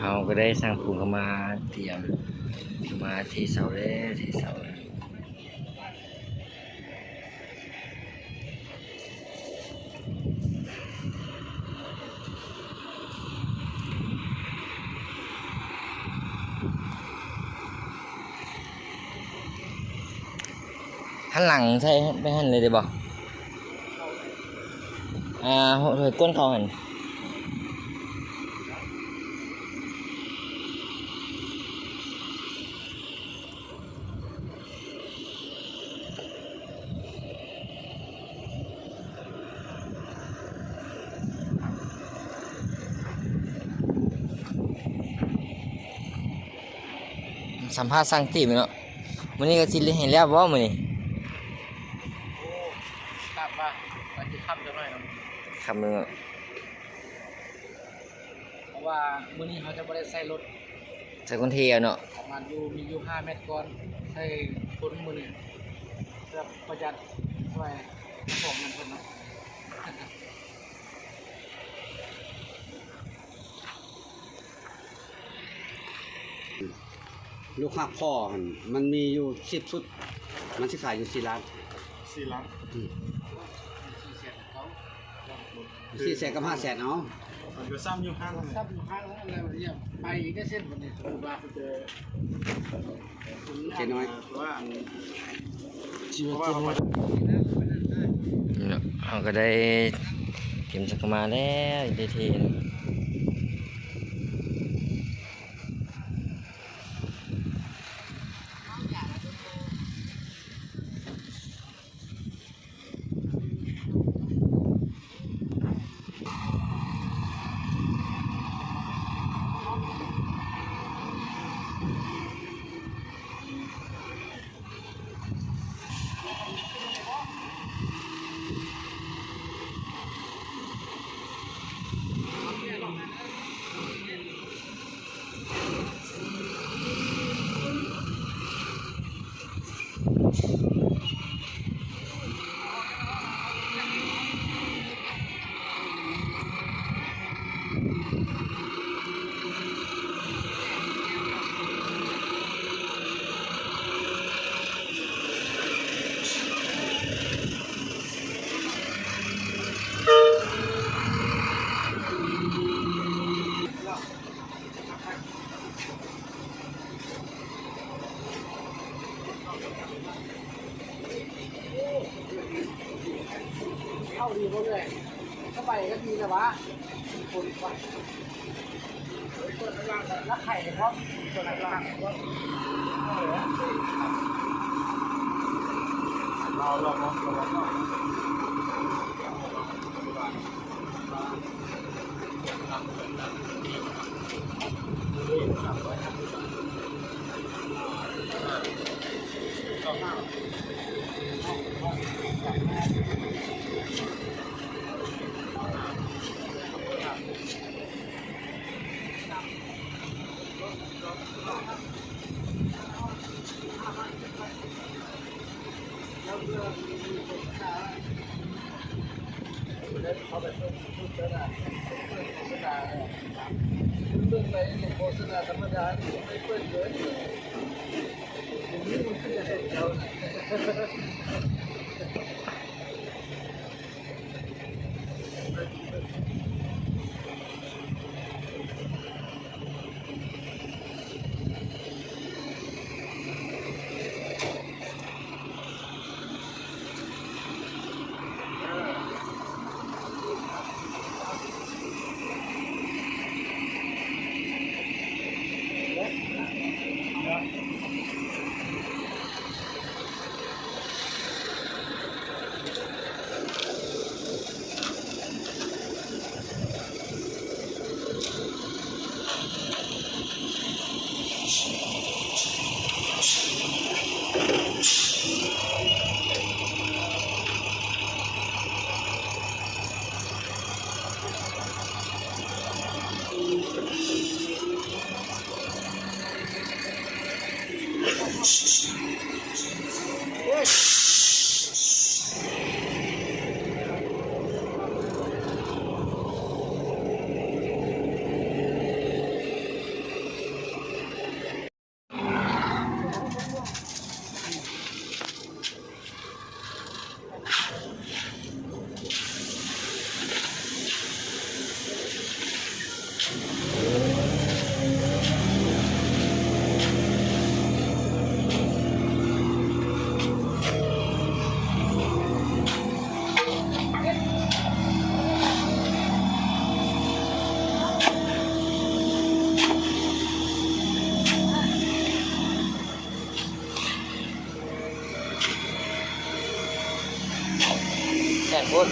ເຮົາກໍໄດ້ຊ່າງປູນເຂົ້າມາຕຽມ ເຂົ້າມາເທເສົາແລ້ວ ເທເສົາແລ້ວ. ຫັນຫຼັງໃສ່ໄປຫັ້ນເລີຍໄດ້ບໍ່? ອ່າ ຖອຍກົ້ນເຂົ້າຫັ້ນ. ສຳພາດຊ່າງຕີບເນາະ. ມື້ນີ້ກໍຊິເຮັດໃຫ້ແລ້ວບໍ່ມື້ນີ້? ໂອ້ ຄາດວ່າ ວ່າຊິຄ່ຳຈັກໜ້ອຍເນາະ. ຄ່ຳເນາະ. ເພາະວ່າມື້ນີ້ເຮົາຈະບໍ່ໄດ້ໃຊ້ລົດ ໃຊ້ຄົນເທເອົາເນາະ. ປະມານຢູ່ ມີຢູ່ຫ້າແມັດກ່ອນ ໃຊ້ຄົນມື້ນີ້ ເພື່ອປະຢັດຊ່ວຍຂອງເງິນເພິ່ນເນາະ. ລູກຮັກພໍ່ຫັ້ນ ມັນມີຢູ່ສິບຊຸດ ມັນຊິຂາຍຢູ່ສີ່ລ້ານ. ສີ່ລ້ານ. ອືມ ສີ່ແສນກັບຫ້າແສນເນາະ. ມັນກໍຊ້ຳຢູ່ຫ້າງ ຊ້ຳຢູ່ຫ້າງແລ້ວ ໄປອີກເດ້ເຊັ່ນບັດນີ້ ສົມມຸດວ່າ ເຈົ້ານ້ອຍ ເພາະວ່າອັນ ເຮົາກໍໄດ້ເກັບສັງກະມາແລ້ວ ໄດ້ເທ. ເຂົ້າດີບໍ່ເອື້ອຍ? ສະບາຍກໍດີແລ້ວຫວາ? ຄົນວ່າ ເປີດລາງ ລະໄຂ່ພ້ອມ ເປີດລາງພ້ອມ. ເອົາລອງເນາະ ລອງເນາະ. ເບິ່ງໄປໂຄສະນາທຳມະດານີ້ ໄປເປີດເລີຍ ນີ້ມັນຄືຈະເຮັດເຈົ້ານະ. ໂອ້ຍ ພຸ້ນ.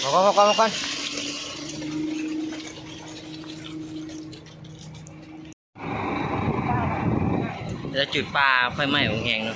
ມາກ່ອນ ມາກ່ອນ ມາກ່ອນ. ແລ້ວຈຸດປ່າໄຟໄໝ້ແຮງເນາະ.